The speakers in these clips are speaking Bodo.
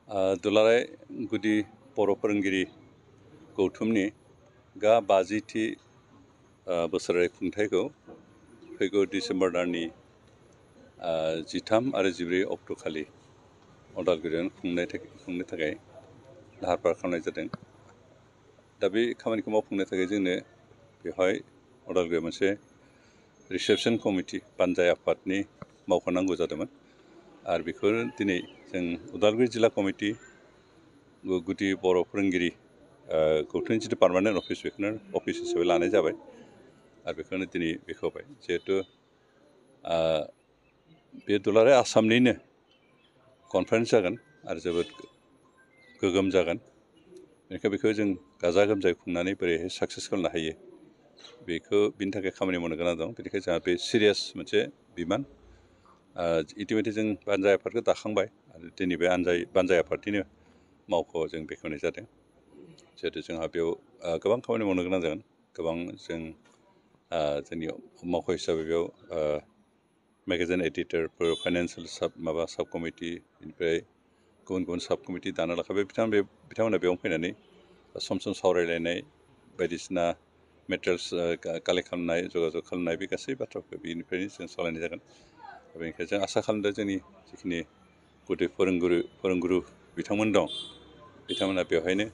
दुलाराय गुदि बर' फोरोंगिरि गौथुमनि गा 50थि बोसोरारि खुंथायखौ फैगौ डिसेम्बर दाननि 13 आरो 14 अक्ट'खालि उदालगुरियाव खुंनो थाखाय लाहार फाहार खालामनाय जादों। दा बे खामानिखौ मावफुंनो थाखाय जोंनो बेवहाय उदालगुरियाव मोनसे रिसेपसन कमिटि बानजाय आफादनि मावफानांगौ जादोंमोन आरो बेखौ दिनै जों उदालगुरि जिल्ला कमिटि गुदि बर' फोरोंगिरि गौथुमनि जिथु पार्मानेन्ट अफिस बेखौनो अफिस हिसाबै लानाय जाबाय आरो बेखौनो दिनै बेखेवबाय जिहेथु बे दुलाराय आसामनिनो कनफारेन्स जागोन आरो जोबोद गोगोम जागोन। बेनिखायनो बेखौ जों गाजा गोमजायै खुंनानै बोरैहाय साक्सेस खालामनो हायो बेखौ बिनि थाखाय खामानि मावनो गोनां दं। बेनिखायनो जोंहा बे सिरियास मोनसे बिबान। इतिमধ্যे जों बानजाय आफादखौ दाखांबाय आरो दिनै बे बानजाय आफादनिनो मावख'आव जों बेखेवनाय जादों। जिहेतु जोंहा बेयाव गोबां खामानि मावनो गोनां जागोन। गोबां जों जोंनि मावख' हिसाबै बेयाव मेगाजिन एडिटरफोर फाइनान्सियेल साब कमिटि बेनिफ्राय गुबुन गुबुन साब कमिटि दाना लाखाबाय। बिथांमोना बेयाव फैनानै सम सम सावरायलायनाय बायदिसिना मेटेरियल्स कालेक्ट खालामनाय जगाजग खालामनाय बे गासै बाथ्राखौ बेनिफ्रायनो जों सालायनाय जागोन। बेनिखायनो जों आसा खालामदों जोंनि जिखिनि गुदि फोरोंगुरु बिथांमोन दं बिथांमोना बेवहायनो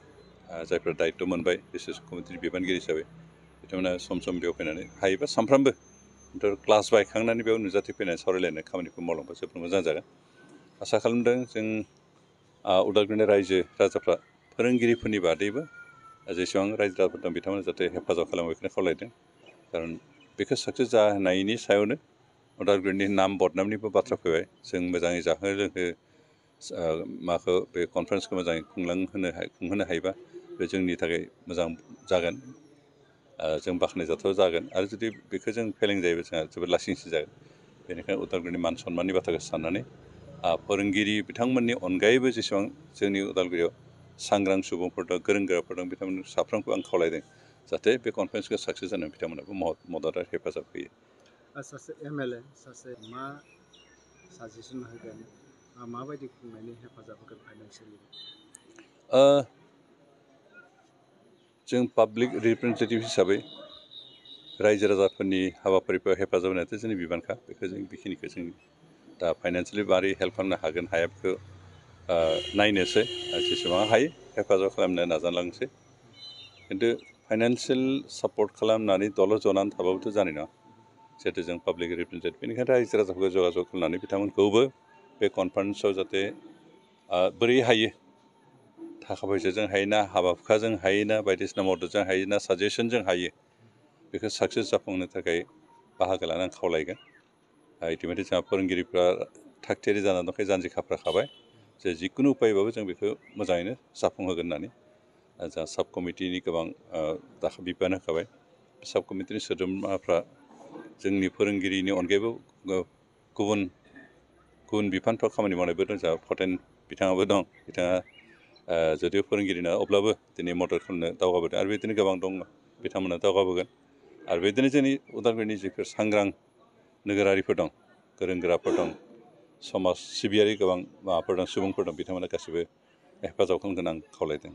जायफ्रा दायित्व मोनबाय रिसार्च कमिटिनि बिबानगिरि हिसाबै बिथांमोना सम सम बेयाव फैनानै हायोबा सानफ्रामबो क्लास बायखांनानै बेयाव नुजाथि फैनानै सावरायलायनाय खामानिखौ मावलांबा जोबोद मोजां जागोन। आसा खालामदों जों उदालगुरिनि रायजो राजाफ्रा फोरोंगिरिफोरनि बादैबो जेसेबां रायजो राजाफोर दं बिथांमोना जाहाथे हेफाजाब खालामो बेखौनो खावलायदों। खारन बेखौ साक्सेस जाहोनायनि सायावनो उदालगुरिनि नाम बदनामनिबो बाथ्रा फैबाय। जों मोजाङै जाहो लोंहो माखौ बे कनफारेन्सखौ मोजाङै खुंहोनो हायोबा बे जोंनि थाखाय मोजां जागोन। जों बाख्नायजाथाव जागोन आरो जुदि बेखौ जों फेलें जायोबा जोंहा जोबोद लासिंसिं जागोन। बेनिखायनो उदालगुरिनि मान सन्माननि बाथ्राखौ साननानै फोरोंगिरि बिथांमोननि अनगायैबो जेसेबां जोंनि उदालगुरियाव सांग्रां सुबुंफोर दं गोरों गोराफोर दं बिथांमोन साफ्रोमखौ आं खावलायदों जाहाथे बे कनफारेन्सखौ साक्सेस जानायाव बिथांमोनाबो मदद आरो हेफाजाब होयो। सासे एमएलए सासे मा साजेसन होगोन माबायदि खुंनायनि हेफाजाब होगोन फाइनान्सियेलि? जों पाब्लिक रिप्रेजेन्टेटिभ हिसाबै रायजो राजाफोरनि हाबाफारिफोराव हेफाजाब होनायाथ' जोंनि बिबानखा। बेखिनिखौ जों दा फाइनान्सियेलि मारै हेल्प खालामनो हागोन हाया बेखौ नायनोसै जेसेबां हायो हेफाजाब खालामनो नाजालांसै। खिन्थु फाइनान्सियेल सापर्ट खालामनानै दल' जनानै थाबाबोथ' जानाय नङा। जिहेतु जों पाब्लिक रिप्रेजेन्टेटिभ बेनिखायनो रायजो राजाफोरखौ जगाजग खालामनानै बिथांमोनखौबो बे कनफारेन्सआव जाहाथे बोरै हायो थाखा फैसाजों हायोना हाबा हुखाजों हायोना बायदिसिना मददजों हायोना साजेसनजों हायो बेखौ साक्सेस जाफुंनो थाखाय बाहागो लानो आं खावलायगोन। इतिमধ্যे जोंहा फोरोंगिरिफ्रा थागथियारि जानानै दंखायो जानजि खाफ्राखाबाय जे जिखुनु उपायबाबो जों बेखौ मोजाङैनो जाफुंहोगोन होननानै जोंहा साब कमिटिनि गोबां बिबान होखाबाय। साब कमिटिनि सोद्रोमाफ्रा जोंनि फोरोंगिरिनि अनगायैबो गुबुन बिफानफ्राव खामानि मावनायबो दं। जोंहा फटेन बिथाङाबो दं। बिथाङा जुदिও फोरोंगिरि नङा अब्लाबो दिनै मदद खालामनो दावगाबोदों आरो बिदिनो गोबां दं बिथांमोना दावगाबोगोन। आरो बिदिनो जोंनि उदालगुरिनि जिफोर सांग्रां नोगोरारिफोर दं गोरों गोराफोर दं समाज सिबियारि गोबां माबाफोर दं सुबुंफोर दं बिथांमोना गासैबो हेफाजाब खालामगोन आं खावलायदों।